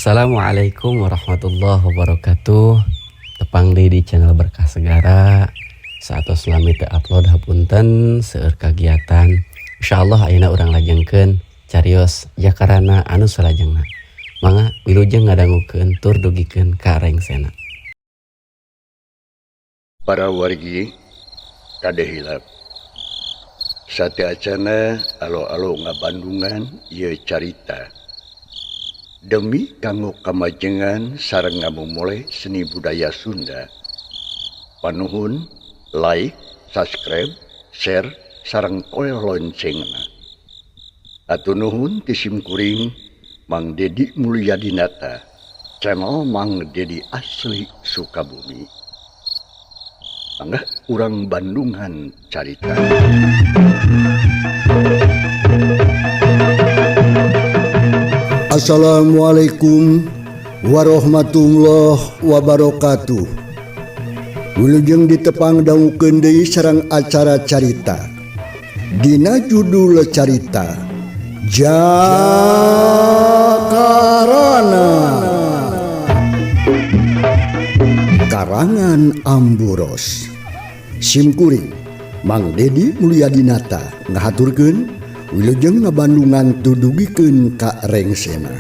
Assalamualaikum warahmatullahi wabarakatuh. Tepang deui di channel Berkah Segara. Saatos lami teu upload, hapunten, seueur kagiatan. Insyaallah ayeuna urang lajengkeun carios Jakarana anu salajengna. Mangga wilujeng ngadangukeun tur dugikeun ka rengsena. Para wargi, kade hilap. Sateuacanna alo-alo ngabandungan ieu carita. Demi kanggo kamajengan sareng ngamumule seni budaya Sunda. Panuhun like, subscribe, share, sareng toel loncengna. Hatur nuhun ti simkuring Mang Dedi Mulyadinata, channel Mang Dedi asli Sukabumi. Mangga urang Bandungan carita. Assalamualaikum warahmatullahi wabarakatuh. Wilujeng ditepang dangukeun deui sareng acara carita. Dina judul carita Jakarana. Karangan Amburos. Simkuring Mang Dedi Mulyadinata ngahaturkeun wilujeng ngabandungan tudugikeun ka rengsena.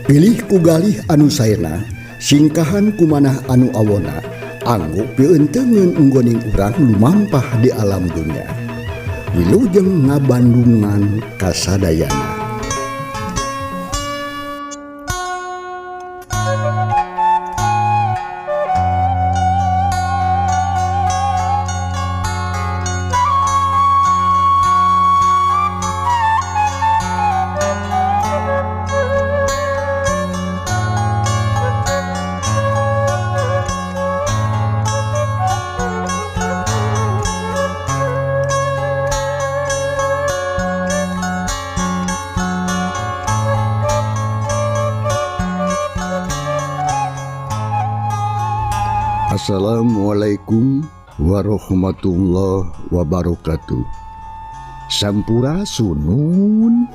Pilih ku galih anu saena, singkahan kumanah anu awona, anggo pieunteuneun unggoning urang lumampah di alam dunya. Wilujeng ngabandungan kasadayana. Assalamualaikum warahmatullahi wabarakatuh. Sampurasunun.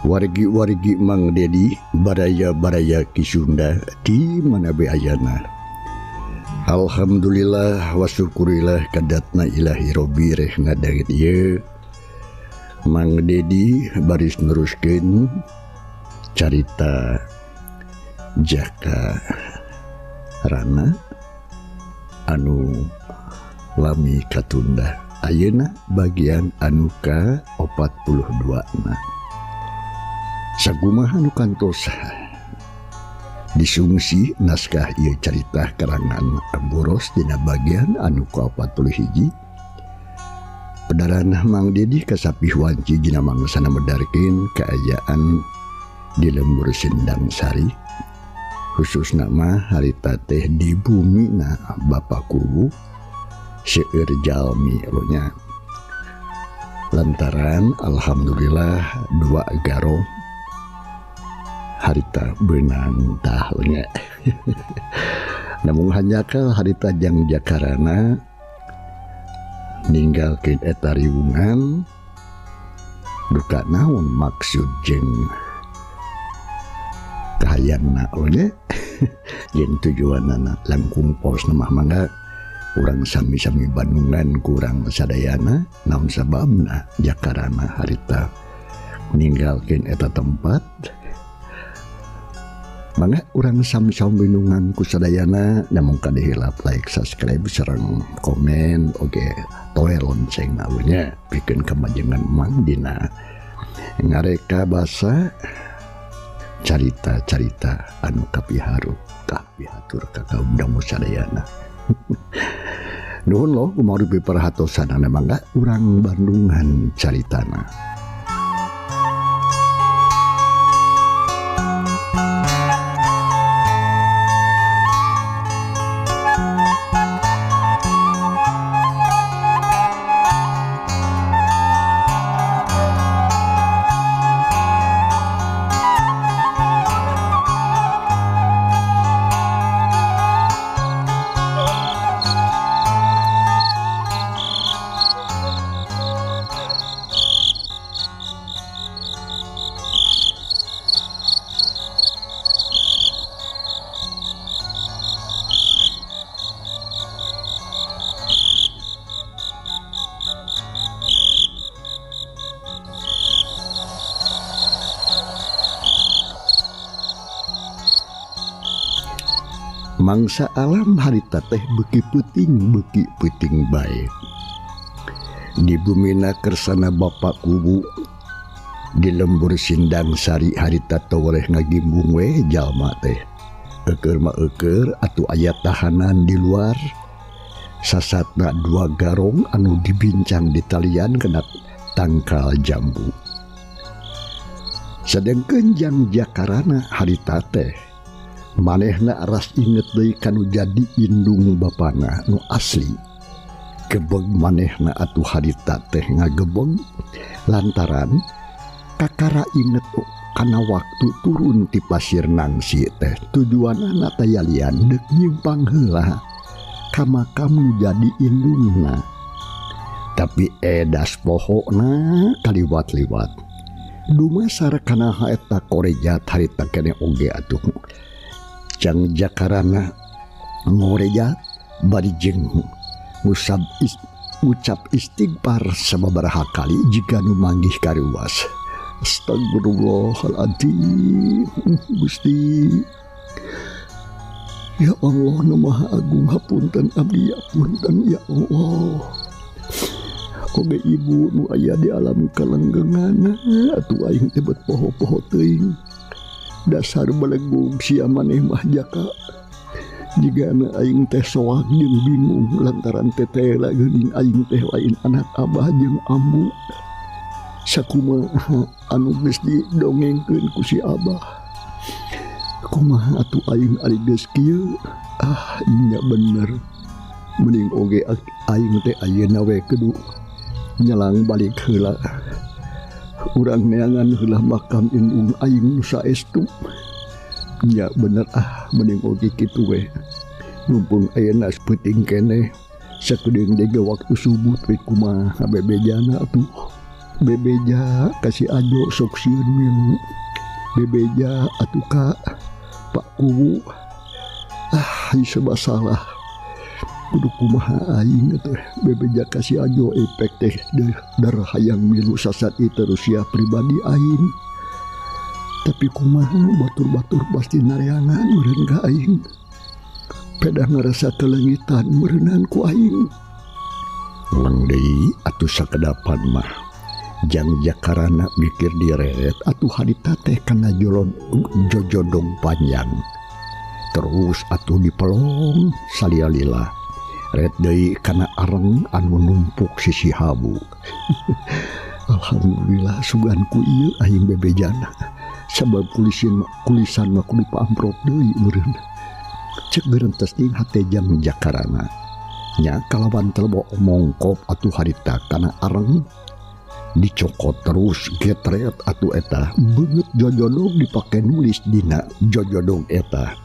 Wargi-wargi Mang Dedi, baraya-baraya Ki Sunda di mana be ayana. Alhamdulillah wa syukurillah kadatna ilahi robbi rehna dangit ieu. Mang Dedi baris neruskeun carita Jaka Rana anu lami katunda. Ayeuna bagian anu ka 42 na. Sakumaha nu kantos disungsi naskah ieu carita karangan Amburos dina bagian anu ka 41. Pedaran Mang Dedi kasapih wanci dina mangsana medarkeun kaayaan di lembur Sindang Sari. Khususna mah harita teh di bumina Bapak Kuwu seueur jalmi nya. Lantaran alhamdulillah dua garo harita beunang tah nya. Namun hanjakal harita jang Jakarana ninggalkeun eta riwungan duka naon maksud jeung kahayangna oge jeung tujuanana langkung pos mah mangga urang sami-sami Bandungan kurang sadayana naon sababna Jakarana harita ninggalkeun eta tempat. Mangga urang sami-sami Bandungan ku sadayana, namun kade hilap like, subscribe sareng komen oge toe lonceng nya pikeun kamajengan Mang dina ngareka basa carita-carita anu kapiharu kapihatur ka kaum dangu sadayana. Nuhun loh kumaha rupi perhatosanana, mangga urang Bandungan caritana. Mangsa alam harita teh beuki peuting bae. Di bumina kersana Bapak Kuwu di lembur Sindang Sari harita teu boleh ngagimbung we jalma teh. Eueur mah eueur atuh aya tahanan di luar. Sasatna dua garong anu dibincang di talian kena tangkal jambu. Sedengkeun jang Jakarana harita teh manehna aras inget deui kanu jadi indung bapana nu asli. Gebeg manehna atuh harita teh ngagebeg lantaran kakara inget kana waktu turun ti pasir nangsi teh tujuanana tayalian deuk nyimpang heula ka makam nu jadi indungna. Tapi edas pohona kaliwat-liwat dumasar kana eta korejat harita keneh oge atuh Jang Jakarana ngorejat bari jeung ngucap istighfar sababaraha kali jika nu manggih kariwas. Astagfirullahaladzim, Gusti. Ya Allah nu Maha Agung, hapunten abdi, hapunten ya Allah. Oge ibu nu aya di alam kalenggengan atuh aing teh bet poho-poho teuing. Dasar belegug sia maneh mah Jaka. Jigana aing teh soak jeung bingung lantaran tetela geuning aing teh lain anak abah jeung ambu. Sakumaha anu geus didongengkeun ku si abah. Kumaha atuh aing ari geus kieu? Ah, nya bener. Mending oge aing teh ayeuna we kudu nyelang balik heula. Urang neangan heula makam indung aing nu saestu. Ya bener ah, mending oge kitu we. Mumpung ayeuna peuting keneh, sakedeung deui waktu subuh teh kumaha bebejana atuh. Bebeja kasih ajo sok sieun milu. Bebeja atuh ka Pak Kuwu. Ah, serba salah. Kudu kumaha aing teh bebeja kasih ajo efek teh darah hayang milu sasat ieu terus ya pribadi aing. Tapi kumaha batur-batur pasti nareangan meureun ka aing. Pedah ngarasa kelengitan meureunnan ku aing. Leng deui atuh sakedapan mah. Jang Jakarana mikir direret atuh harita teh kana jojodong panjang. Terus atuh dipelong salialila. Ret deui kana areng anu numpuk sisi habu. Alhamdulillah sugan ku ieu aing bebejana. Sabab kulisan mah kudu paamprok deui meureun. Cek gerentes ting hate jang Jakarana. Nya kalawan telbo mongkop atuh harita kana areng dicokot terus getret atuh eta beungeut jojodog dipake nulis dina jojodog eta.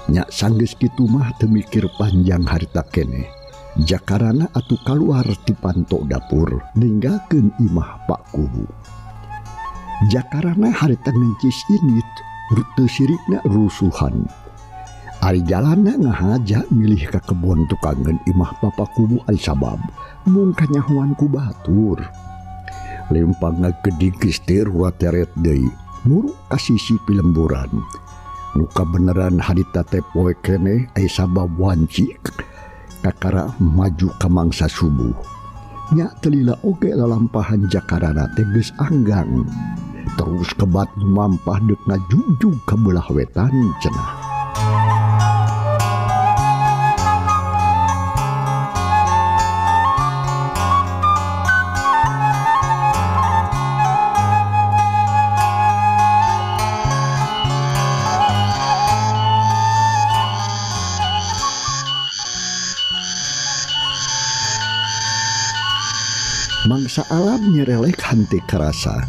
Nya sanggeus kitu mah teu mikir panjang harita keneh. Jakarana atuh kaluar ti panto dapur ninggalkeun imah Pak Kuwu. Jakarana harita ngencis init rute sirikna rusuhan. Ari jalana ngahaja milih ka kebon tukangeun imah Bapak Kuwu ari sabab mung kanyahoan ku batur. Lempang ngagedig geus wateret deui muru ka sisi pilemburan. Nu kabeneran harita teh poe keneh aya sabab wanci kakara maju ka mangsa subuh. Nya telila oge lalampahan Jakarana teh geus anggang. Terus kebat mampah deuk ngajugjug ka belah wetan cenah. Mangsa alam nyerelek hante kerasa.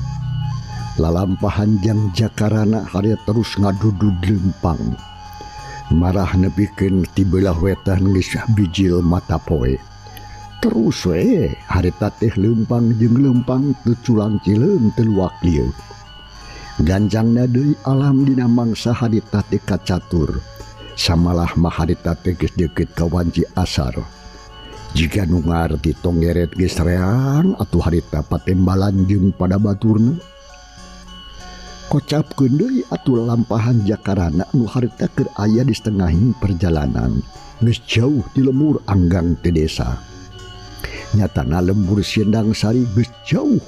Lalampahan jang Jakarana hari terus ngadudud lempang. Marah nepikeun ti belah wetan geus bijil mata poe. Terus we harita teh lempang jeung lempang teu culang cileung teu luak lieu. Ganjangna deui alam dina mangsa harita teh kacatur. Samalah mah harita teh geus deukeut ka wanci asar. Jika nu ngarti tonggeret geus reang atuh harita patembalan jeung pada baturna. Kocapkeun deui atuh lampahan Jakarana nu harita keur aya di setengahing perjalanan. Geus jauh di lembur anggang teh desa. Nyatana lembur Sindang Sari geus jauh.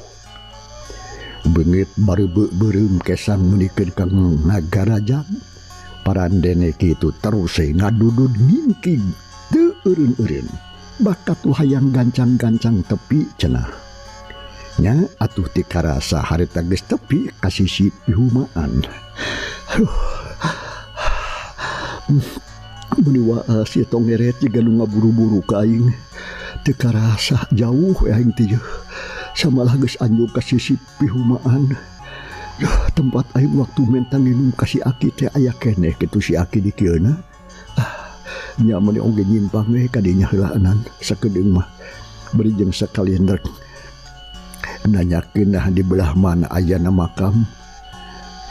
Beungeut bareubeu beureum kesang meunikeun ka ngagarajang. Parandene kitu terus we ngadudud ngingking teu eureun-eureun. Bakat tuh hayang gancang-gancang tepi cenah. Nya atuh ti karasa harita geus tepi ka sisi pihumaan. Aduh. Meuni waas ieu tong ngeret jiga nu ngaburu-buru ka aing. Teu karasa jauh we aing teh yeuh. Samalah geus anjog ka sisi pihumaan. Duh, tempat aing waktu mentang nginum ka si Aki teh aya keneh kitu si Aki di kieuna. Ah, nya meuni oge nyimpang we ka dinya heulaanan sakedeung mah. Bari jeung sakalian rek nanyakeun nah di belah mana ayana makam.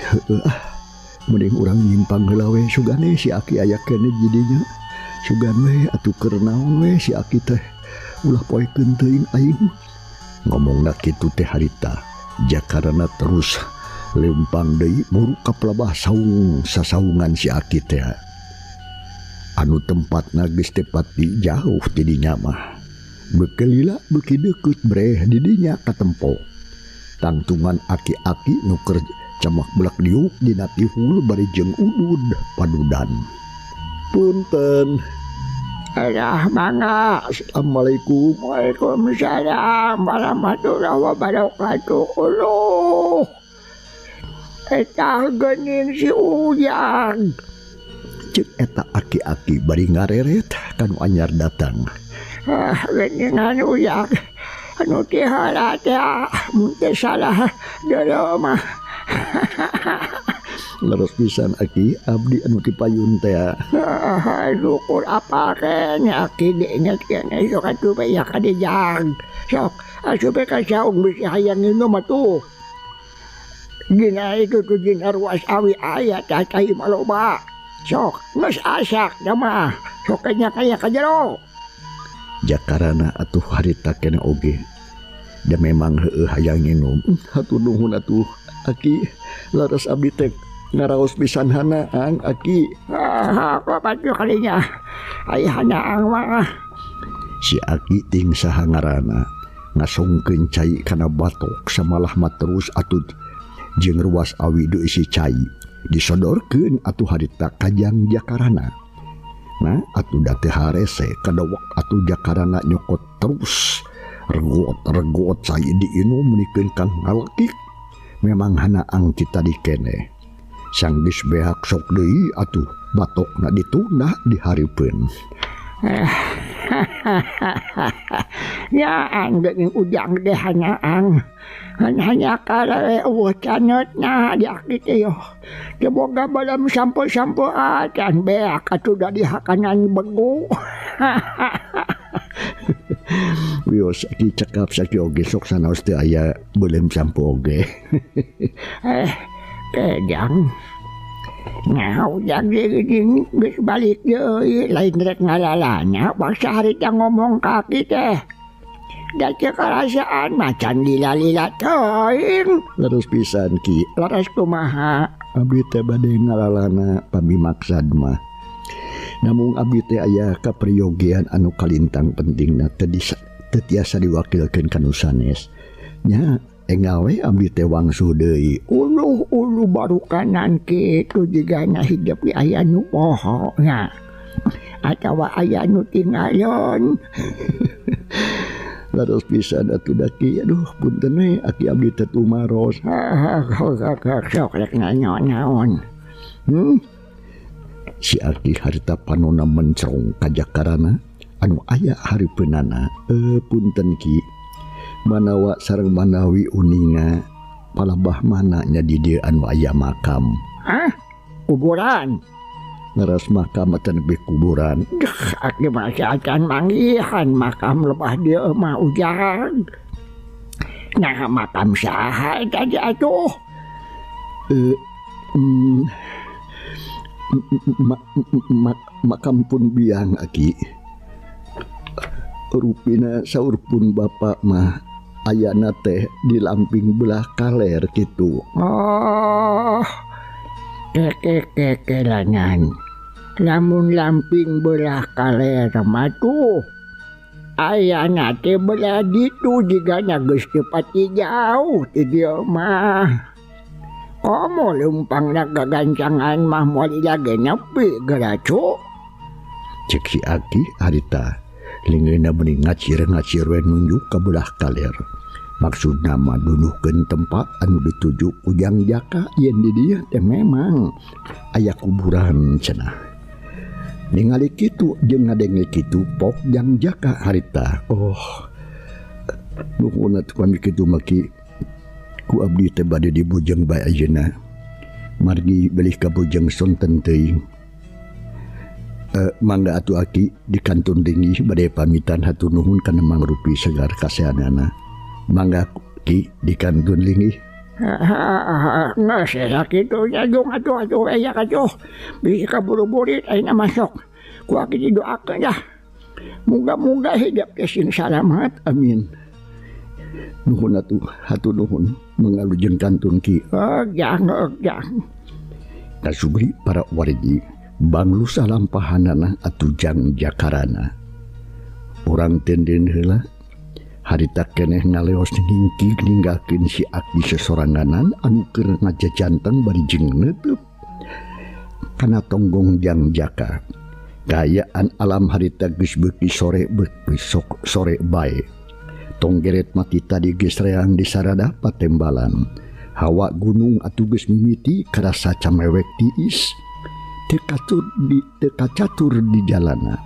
Heueuh ah, mending urang nyimpang heula we sugane si Aki aya keneh jidinya. Sugan we atuh keur naon we si Aki teh. Ulah poekeun teuing aing. Ngomongna kitu teh harita. Jakarana terus lempang deui muru ka pelabah saung sasaungan si Aki teh. Anu tempatna geus teu pati jauh ti dinya mah. Beuki lila beuki deukeut breh di dinya katempo. Tangtungan aki-aki nu keur camak belak diuk dina tihul bari jeung udud padudan. Punten. Alah mangga. Assalamualaikum. Waalaikumsalam warahmatullahi wabarakatuh. Uluh. Eta geuning si Ujang. Ceuk eta aki-aki bari ngareret kanu anyar datang. Ah, geuningan Ujang. Anu ti heula teh mun teu salah deuleu mah. Leres pisan aki abdi anu ti payun teh. Ah, syukur apa keneh aki diinget keneh sok atuh bae ka dijang. Sok asup ka saung bisi hayang nginum atuh. Dina itu tuh dina ruas awi aya tah cai maloba. Sok geus asak da mah. Sok nya kaya ka jero. Jakarana atuh harita keneh oge. Da memang heueuh hayang nginum. Hatur nuhun atuh aki laras abdi teh ngaraos pisan hanaang aki. Ah, apa baju kalinya? Aya hanaang mah. Si aki ting saha ngaranna ngasongkeun cai kana batok samalah mah terus atuh jeung ruas awi diisi cai disodorkeun atuh harita kajang Jakarana. Nah atuh da teu harese kadewek atuh Jakarana nyokot terus regot-regot cai diinum meunikeun kang ngalekik. Memang hanaang ti tadi keneh. Sanggeus beak sok deui atuh batokna ditunda di hareupeun. Nyaang geuning Ujang deh hanaang. Hanya kala eueuh caneutna di aki teh yoh. Teu boga balem sampo-sampo acan beak atuh da dihakanan begu. Wios aki cekap saki oge sok sanaos teu aya beuleum sampo oge. Kejang. Nah, Ujang jeung geus balik deui lain rek ngalalanya bangsa harita ngomong ka aki teh. Da teu karasaan macan lila-lila teuing. Leres pisan ki. Leres kumaha? Abdi teh bade ngalalana pami maksad mah. Namung abdi teh aya kapriyogian anu kalintang pentingna teu tiasa diwakilkeun ka nu sanes. Nya enggal we abdi teh wangsul deui. Uluh uluh baru kanan kitu jigana hidup di aya nu poho nya. Atawa aya nu tinggalon. Leres pisan atuh daki. Aduh punten we aki abdi teh tumaros. Sok rek nanya naon. Si aki harita panona mencrong ka Jakarana anu aya hareupeunana. Punten ki. Manawa sareng manawi uninga palabah mana nya di dieu anu aya makam. Hah? Kuburan? Ngaras makam atan lebih kuburan. Duh, aki mah acan manggihan makam lebah dieu mah Ujang. Nah, makam saha eta teh atuh? Makam pun biang aki. Rupina saur pun bapak mah Ayana teh di lamping belah kaler kitu. Oh, keke-kekelangan. Lamun lamping belah kaler mah tuh ayana teh belah ditu jigana geus teu pati jauh ti dieu mah. Komo leumpangna gagancangan mah moal lagi nepi geura cu. Cek si Aki harita lingeuna meuni ngacir-ngacir we nunjuk ka belah kaler. Maksudna mah dunuhkeun tempat anu dituju ku Jang Jaka yen di dieu teh memang aya kuburan cenah. Ningali kitu jeung ngadenge kitu pok Jang Jaka harita. Oh, nuhun atuh kami kitu mah ki. Ku abdi teh bade dibujeng bae ayeuna. Margi belih kabujeng sonten teuing. Mangga atuh Aki di kantun linggih bade pamitan hatur nuhun kana mangrupi segar kaseanana. Mangga Ki di kantun linggih. Geus sakitu nya jung atuh atuh aya atuh. Bisi kaburu-burit ayeuna masuk. Ku Aki didoakeun lah. Muga-muga hidup teh sing salamat. Amin. Nuhun atuh hatur nuhun mangalujeng kantun Ki. Jang jang. Kasubri para wargi banglu salampahanana atuh Jang Jakarana. Urang tenden heula harita keneh ngaleos ningkig ninggalkeun si Aki sesoranganan anu keur ngajajanteng bari jeung neuteub kana tonggong Jang Jaka. Kaayaan alam harita geus beuki sore beuki sore bae. Tonggeret mati tadi geus reang di sarada patembalan. Hawa gunung atuh geus mimiti karasa camewek tiis. Teu kacatur di jalana.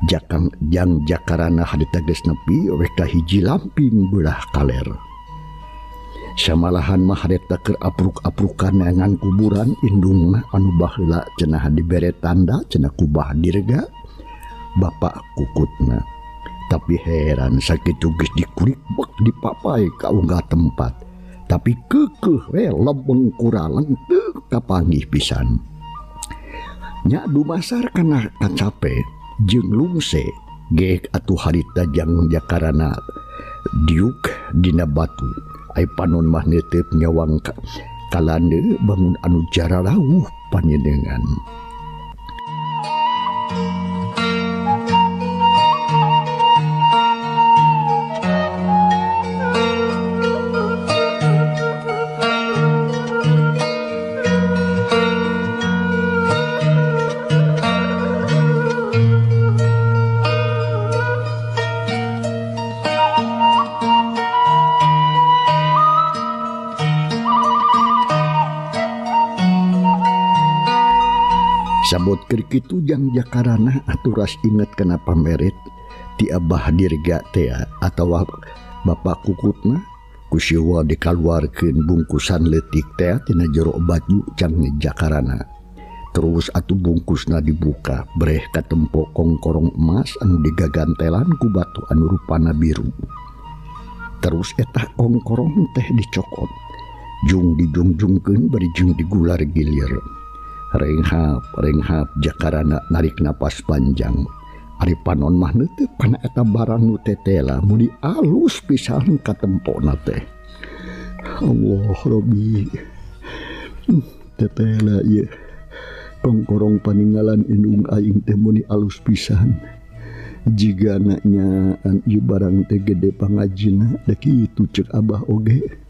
Jakang Jang Jakarana harita geus nepi we ka hiji lamping belah kaler. Samalahan mah harita keur apruk-aprukan neangan kuburan indungna anu baheula cenah dibere tanda cenah kubah dirga bapak kukutna. Tapi heran sakitu geus dikurik bek dipapai ka unggah tempat. Tapi keukeuh we lebeng kuraleng teu kapanggih pisan. Nya dumasar kana kacape jeung lungse geek atuh harita Jang Jakarana diuk dina batu. Ai panon mah neuteup nyawang kalande bangun anu jaralauh panyenengan. Sabot keur kitu Jang Jakarana aturas inget kana pameret ti Abah Dirga tea atawa bapak kukutna ku siwa dikaluarkeun bungkusan leutik tea tina jero baju Jang Jakarana. Terus atuh bungkusna dibuka breh katempo kongkorong emas anu digagantelan ku batu anu rupana biru. Terus eta kongkorong teh dicokot jung dijungjungkeun bari jeung digular gilir. Renghap, renghap Jakarana narik napas panjang. Ari panon mah neuteup kana eta barang nu tetela muni alus pisan katempona teh. Allah Rabbi. Tetela ieu. Kongkorong paninggalan indung aing teh muni alus pisan. Jigana nyaan ieu barang teh gede pangajina da kitu ceuk abah oge.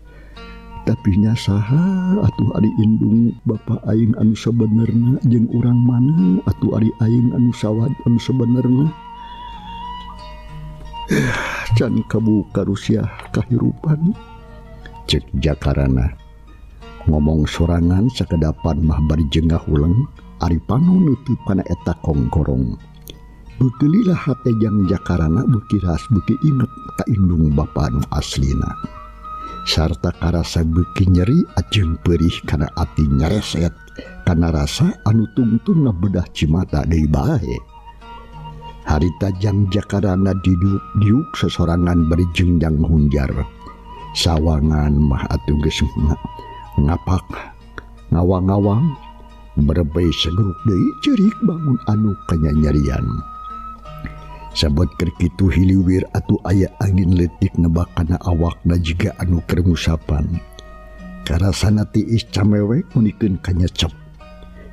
Tapi nya saha atuh ari indung bapa aing anu sabenerna jeung urang mana atuh ari aing anu sawad anu sabenerna. Can kabuka rusiah kahirupan. Cek Jakarana ngomong sorangan sakedapan mah bari jeung ngahuleng ari panon neuteub kana eta kongkorong. Beuki lila hate Jang Jakarana beuki ras beuki inget ka indung bapa nu aslina. Sarta karasa beuki nyeri ajeng perih kana ati nyareset kana rasa anu tungtung ngabedah cimata deui bae. Harita Jang Jakarana diuk sesorangan bari jengjang hunjar. Sawangan mah atuh geus ngapak ngawang-ngawang berebei segeruk deui ceurik bangun anu kanyanyarian. Sabot keur kitu hiliwir atuh aya angin leutik nebak kana awakna jiga anu keur ngusapan. Karasana tiis camewek munikeun kanyecep.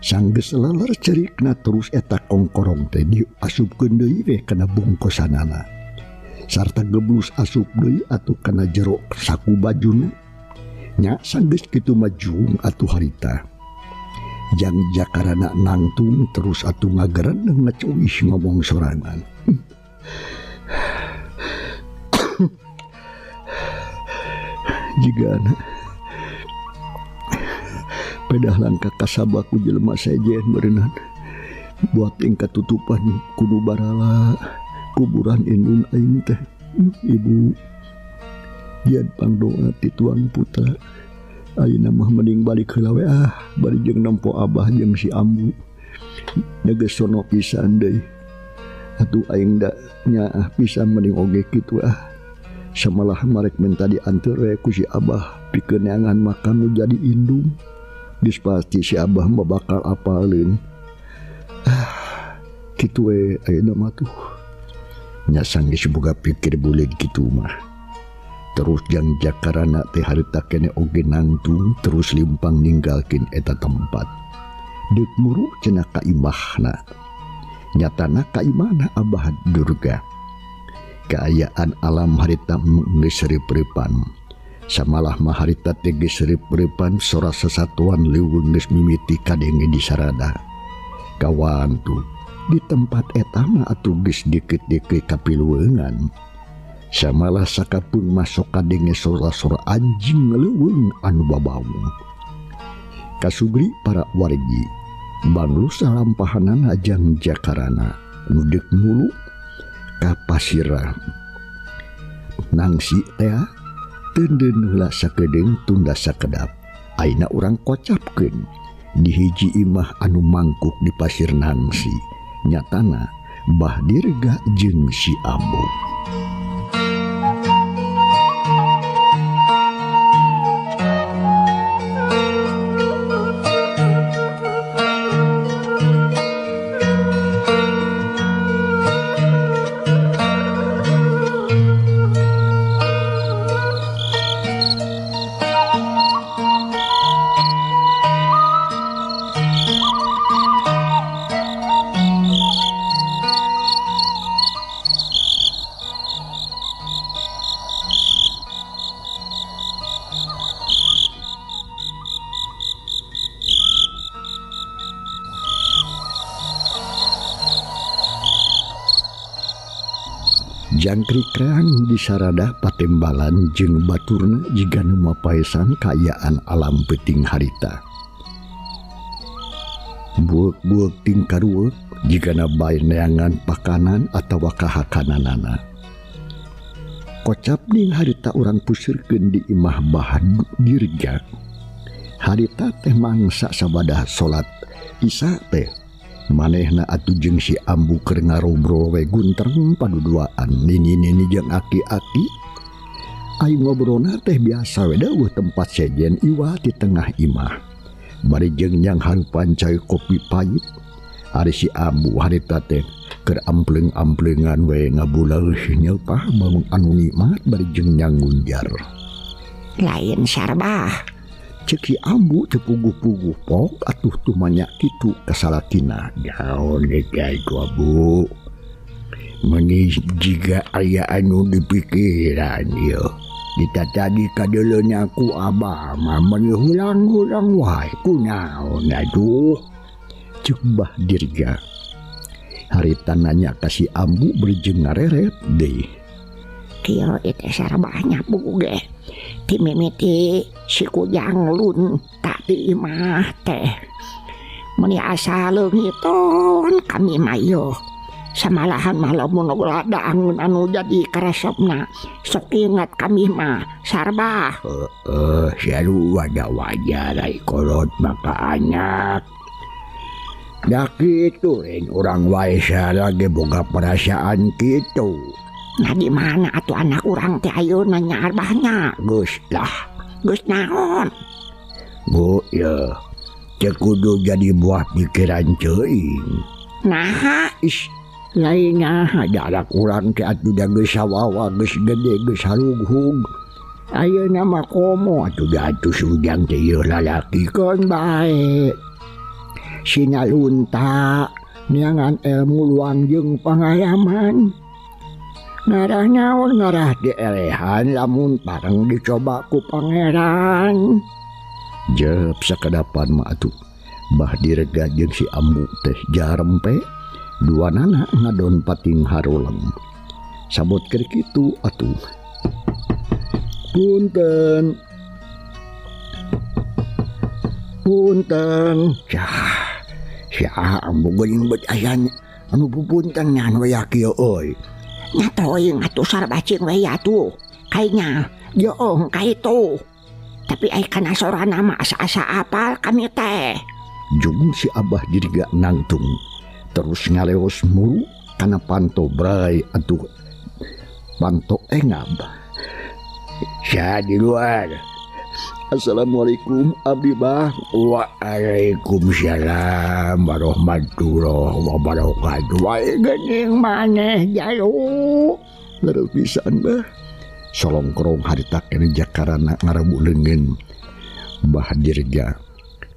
Sanggeus leler cerikna terus eta kongkorong teh diasupkeun deui we kana bungkosanana. Sarta geblus asup deui atuh kana jero saku bajuna. Nya sanggeus kitu mah jung atuh harita. Jang jakarana nangtung terus atuh ngagereneng ngacuih ngomong sorangan. Jigana pedah langka kasaba ku jelema sejen meureunnan buat tingkat tutupan kudu barala kuburan indung aing teh ibu jian pangdoa ti tuang putra ayeuna mah mending balik heula we ah bari jeung nempo abah jeung si ambu geus sono pisan deui atuh aing da nyaah pisan mending oge kitu ah samalah marek minta dianteur we ku si abah pikeun neangan makam nu jadi indung geus pasti si abah mah bakal apaleun ah kitu we ayeuna mah tuh nya sanggeus boga pikir buleud kitu mah. Terus jang jakarana teh harita kene oge nangtung terus limpang ninggalkeun eta tempat. Deuk muru cenah ka imahna. Nyatana ka imahna Abah Durga. Kaayaan alam harita geus reup-reupan. Samalah mah harita teh geus reup-reupan sora sasatuan leuweung geus mimiti kadenge di sarada. Kawan tuh di tempat eta mah atuh geus deukeut-deukeut kapiluweungan. Samalah sakapeung masuk kadenge sora-sora anjing leuweung anu babaung. Kasugri para wargi banglu salampahanana jang jakarana nu deuk mulu ka pasira. Nangsi tea teundeun heula sakedeung tunda sakedap. Ayeuna urang kocapkeun di hiji imah anu mangkuk di pasir nangsi. Nyatana Bah Dirga jeung si Ambu. Jangkrik-rang di sarada patembalan jeung baturna jiga nu mapaesan kaayaan alam peuting harita. Bueuk-bueuk ting karueuk jigana bae neangan pakanan atawa kahakananana. Kocap ning harita urang puseurkeun di imah Bah Dirga. Harita teh mangsa sabadah salat Isya teh. Manehna atuh jeung si ambu keur ngarobrol we gunterng paduduaan nini-nini jeung aki-aki. Ai ngobrolna teh biasa we deueuh tempat sejen iwa di tengah imah. Bari jeung nyang harupan cai kopi pahit. Ari si ambu harita teh keur ampleung-ampleungan we ngabuleuh nyeupah bangun anu nikmat bari jeung nyang ngunjar. Lain sarbah. Cek si ambu teu puguh-puguh pok atuh tumanya kitu kasalakina. Naon geus ku abu. Meuni jiga aya anu dipikiran ieu. Dita tadi kadeuleunya ku abah mah meuni hulang-hulang wae kunaon atuh. Cek Bah Dirga. Harita nanya ka si ambu bari jeung ngareret deui. Kieu ieu sarbah nyabu ge. Ti mimiti si kujang lun tak di imah teh. Meuni asa leungiton kami mah ieu. Samalahan mah lamun ladang anu jadi karesepna. Sok ingat kami mah sarbah. Heeh, sarua da wajar ai kolot maka anak. Da kitu lain urang wae sarage boga perasaan kitu. Nah di mana atuh anak urang teh ayeuna nya arbahnya? Geus lah. Geus naon? Bu ya, teu kudu jadi buah pikiran ceuing. Naha? Is, Lainnya jarak urang teh atuh da geus sawawa geus gede geus harughug. Ayeuna mah komo atuh da atuh si Ujang teh ieu lalaki keun bae. Sinalunta neangan ilmu luang jeung pangalaman. Ngarah naon ngarah dielehan lamun pareng dicoba ku pangeran. Jep sakedapan mah atuh Bah Dirga jeung si Ambu teh jarempe duanana ngadon pating haruleng. Sabot keur kitu atuh. Punten. Punten. Cah. Si Ambu geuning bet aya anu pupunten nyan we kieu euy. Nya teuing atuh sarbacing we atuh. Kayaknya joong ka itu. Tapi ai kana sorana mah asa-asa apal kami teh. Jung si Abah Dirga nangtung terus ngaleos muru kana panto bray atuh panto engab. Sia di luar. Assalamualaikum abdi bah. Waalaikumsalam warahmatullahi wabarakatuh. Wae geuning maneh jalu. Leres pisan bah. Solongkrong harita kene jakarana ngarebu leungeun Bah Dirga.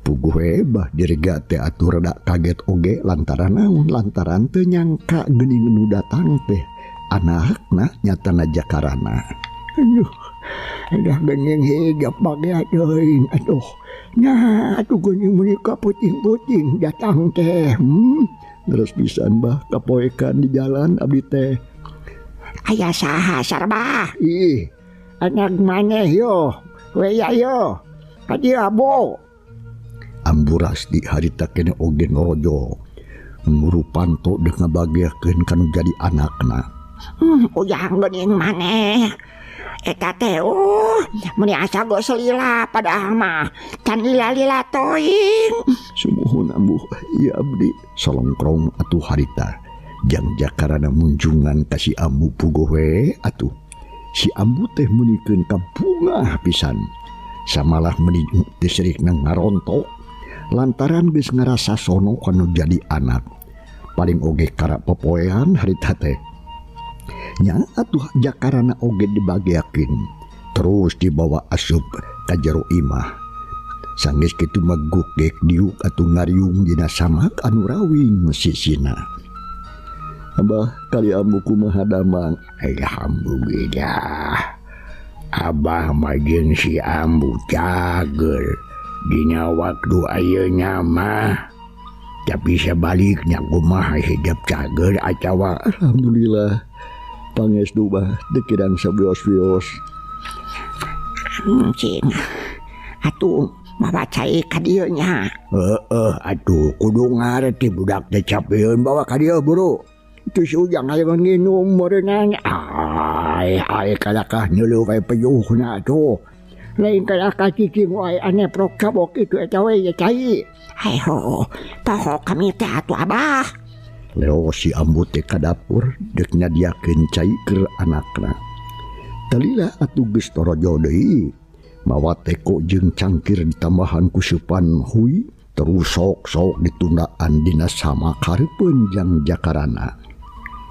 Puguh we Bah Dirga teh atuh rada kaget oge lantaran naon lantaran teu nyangka geuning nu datang teh anakna nyatana jakarana. Aduh, dah geuning higap bagia teuing atuh. Nah, atuh geuning meuni ka puting-puting datang teh. Leres pisan bah kapoekan di jalan abdi teh. Aya saha sarbah? Ih, anak maneh yo, weya yo. Ka dieu abo. Amburas di harita kene oge ngorojo. Nguru panto deuk ngabageakeun kanu jadi anakna. Ujang geuning maneh. Eta teh meuni asa geus lila padahal mah can lila-lila teuing. Sumuhun ambu ieu abdi solongkrong atuh harita. Jang jakarana munjungan ka si Ambu puguh we atuh. Si Ambu teh meunikeun ka bungah pisan. Samalah meuni teh serikna ngarontok lantaran geus ngarasa sono kanu jadi anak. Paling oge kara popoean harita teh. Nya atuh jakarana oge dibageakeun terus dibawa asup ka jero imah. Sanggeus kitu mah gugek diuk atuh ngariung dina samak anu rawing sisina. Abah kali ambu kumaha damang? Alhamdulillah. Abah mah jeung si Ambu cager dina waktu ayeuna mah. Tapi sebaliknya kumaha hidup cager atawa alhamdulillah. Pangestu bah teu kirang sabios-bios. Cing. Atuh mawa cai ka dieu nya. Heeh atuh kudu ngarti budak teh capeun bawa ka dieu buru. Itu si Ujang ayo nginum meureunana. Ai ai kalakah neuleuh we peyuhna atuh. Lain kalakah cicing wae ane prok cabok itu eta we cai. Hai ho, poho kami teh atuh abah. Leo si Ambu teh ka dapur deuk nyadiakeun cai keur anakna. Talila atuh geus torojo deui. Mawa teko jeung cangkir ditambahan ku seupan hui terus sok-sok ditundaan dina sama kareupeun jang jakarana.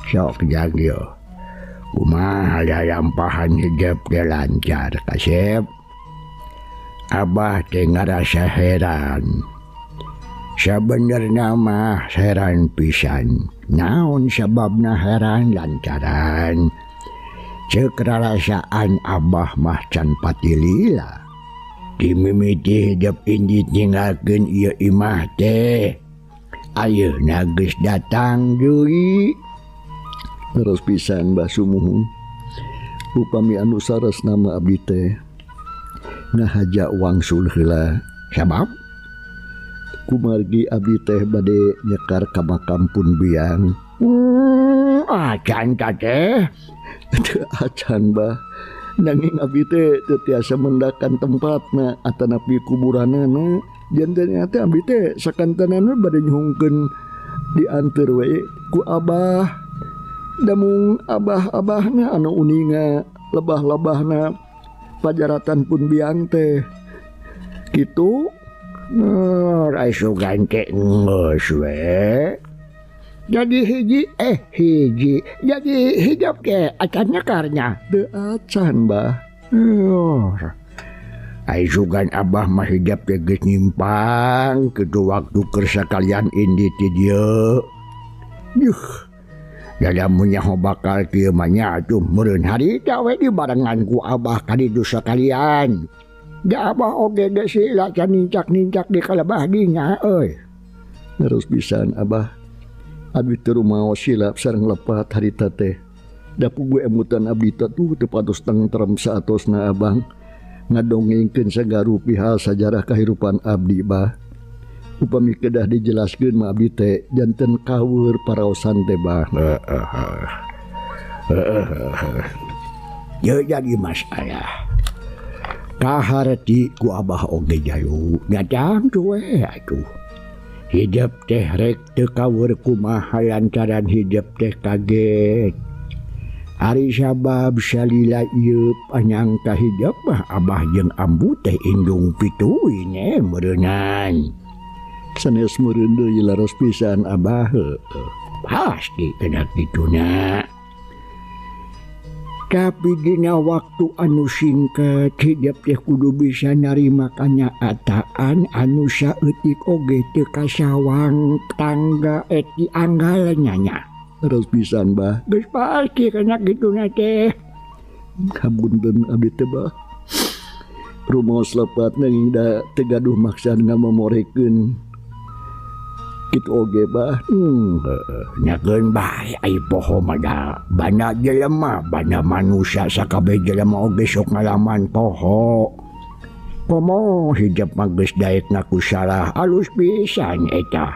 Sok jang ieu. Kumaha lalampahan hidep teh lancar kasep. Abah teh ngarasa heran. Sabenerna mah heran pisan. Naon sababna heran lantaran ceuk rarasaan abah mah can pati lila. Dimimiti hidep indit ninggalkeun ieu imah teh. Ayeuna geus datang deui. Terus pisan Bah Sumuhun. Upami anu sares nama abdi teh ngahaja wangsul heula. Sabab kumargi abdi teh bade nyekar ka makam pun biang. Acan ta teh. Teu acan bah. Nanging abdi teh teu tiasa mendakan tempatna atanapi kuburanana. Janten teh abdi teh sakantenan bade nyuhungkeun dianteur we ku abah. Damung abah-abahna anu uninga lebah-lebahna pajaratan pun biang teh kitu. Asugan teh geus we. Jadi hiji hiji jadi hijab ke acan nyekarnya teu acan bah. Ai sugan abah mah hijab teh geus nyimpang kitu waktu keur sakalian indi ti dieu. Yuh. Dalam nyaho bakal kieu mah nya atuh meureun harita we dibarengan ku abah ka ditu sakalian. Da abah oge geus sila can nincak-nincak di kalebah dinya euy. Terus pisan abah. Abdi teu rumaos silap sareng lepat harita teh. Da puguh emutan abdi teh tuh teu patos tentrem saatosna abang. Ngadongengkeun sagarupi hal sajarah kahirupan abdi bah. Upami kedah dijelaskeun mah abdi teh janten kaweur paraosan teh bah. Ye jadi masalah. Kaharti ku abah oge jayu ngadang we atuh. Hidep teh rek teu kaweur kumaha lantaran hidep teh kaget. Ari sabab salila ieu panyangka hidep mah abah jeung ambu teh indung pituin meureunan. Sanes meureun deui laras pisan abah. Pasti kena kituna. Tapi dina waktu anu singkat hidep teh kudu bisa narima kanyataan anu saeutik oge teu kasawang tangga eti anggal nya. Terus pisan bah. Geus pasti kena kituna teh. Hapunten abdi teh bah. Rumaos lepat nanging da teu gaduh maksad ngamemorekeun. Kitu oge bah. Nyakeun bae ai poho mah da banda jelema, banda manusia sakabeh jelema oge sok ngalaman poho. Komo hijab mah geus daek ngaku salah alus pisan eta.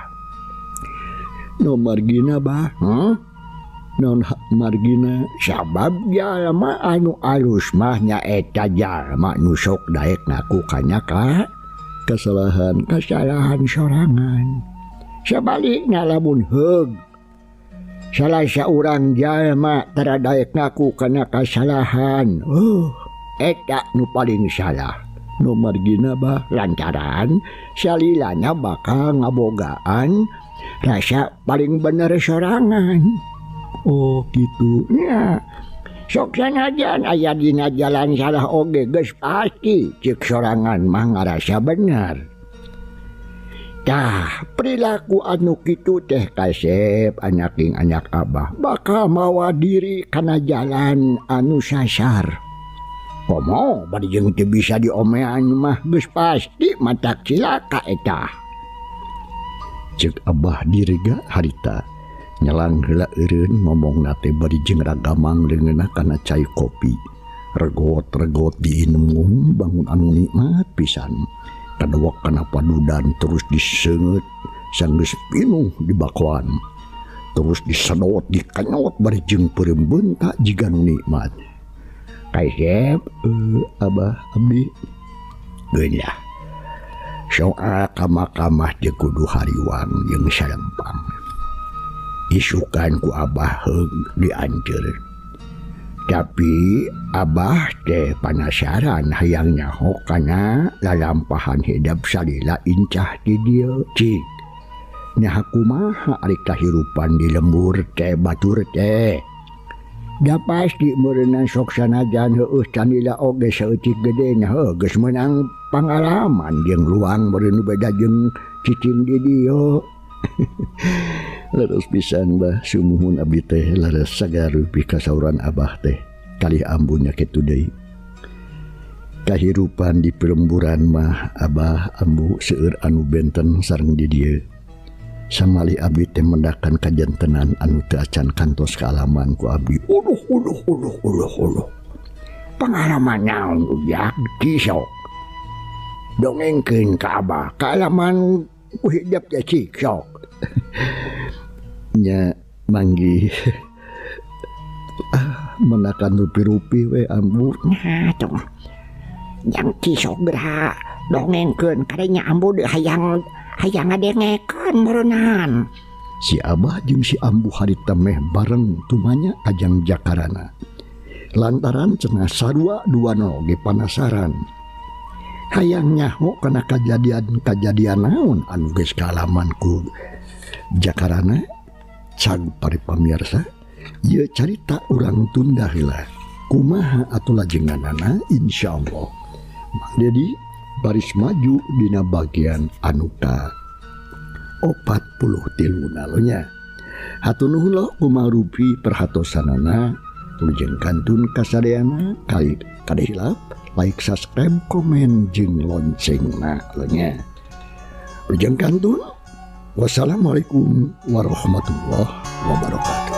No margina bah. Non margina sabab jalma anu alus mah nyaeta jalma nu sok daek ngaku kana ka kesalahan kesalahan sorangan. Sabalikna lamun heug salah saurang jalma tara daek ngaku kana kasalahan, eta nu paling salah. No margina bah lantaran salilana bakal ngabogaan rasa paling bener sorangan. Oh gitu ya. Sok sanajan aya dina jalan salah oge geus pasti cek sorangan mah ngarasa bener. Tah perilaku anu kitu teh kasep anaking anak abah bakal mawa diri kana jalan anu sasar. Komo bari jeung teu bisa diomean mah geus pasti matak cilaka eta. Cek abah direga harita nyelang heula eureun ngomongna teh bari jeung ragamang leungeunna kana cai kopi. Regot-regot diinum bangun anu nikmat pisan. Kadewek kana padudan terus diseungeut sanggeus pinuh di bakoan. Terus disedot dikenyot bari jeung peureum beunta jiga nu nikmat. Kaisep abah abdi geus lah. Soal kamah-kamah teu kudu hariwang jeung salempang. Isukan ku abah heug dianteur. Tapi abah teh panasaran hayang nyaho kana lalampahan hidep salila incah di dieu. Cik nyaha kumaha ari kahirupan di lembur teh batur teh. Da pasti meureunnan sok sanajan heueuh canila oge saeutik gede nya heuh geus meunang pangalaman jeung luang meureun beda jeung cicing di dieu. Leres pisan bah sumuhun abdi teh leres sagarupi kasauran abah teh kalih ambunya kitu deui. Kahirupan di pelemburan mah abah ambu seueur anu benten sareng di dieu. Samalih abdi teh mendakan kajantenan anu teu acan kantos kaalaman ku abdi. Uluh uluh uluh uluh uluh. Pengalaman naon ujak kisok. Dongengkeun ka abah kaalaman ku hidep teh cik sok. Nya manggih menakan rupi-rupi we ambu. Nah tuh. Yang kisok gerak dongengkeun kadenya ambu deui hayang hayang ngadengekeun meureunnan. Si abah jeung si ambu harita meh bareng tumanya kajang jakarana. Lantaran cenah sarua duana oge panasaran. Hayang nyaho kana kajadian-kajadian naon anu geus kaalaman ku jakarana. Cag pari pamirsa, ieu carita urang tunda heula. Kumaha atuh lajenganana insyaallah. Mang Dedi baris maju dina bagian anu ka 43 nya. Hatur nuhun lo kumarupi perhatosanana, wilujeng kantun kasadayana kali kade hilap, like, subscribe, komen jeung loncengna nya. Wilujeng kantun. Wassalamualaikum warahmatullahi wabarakatuh.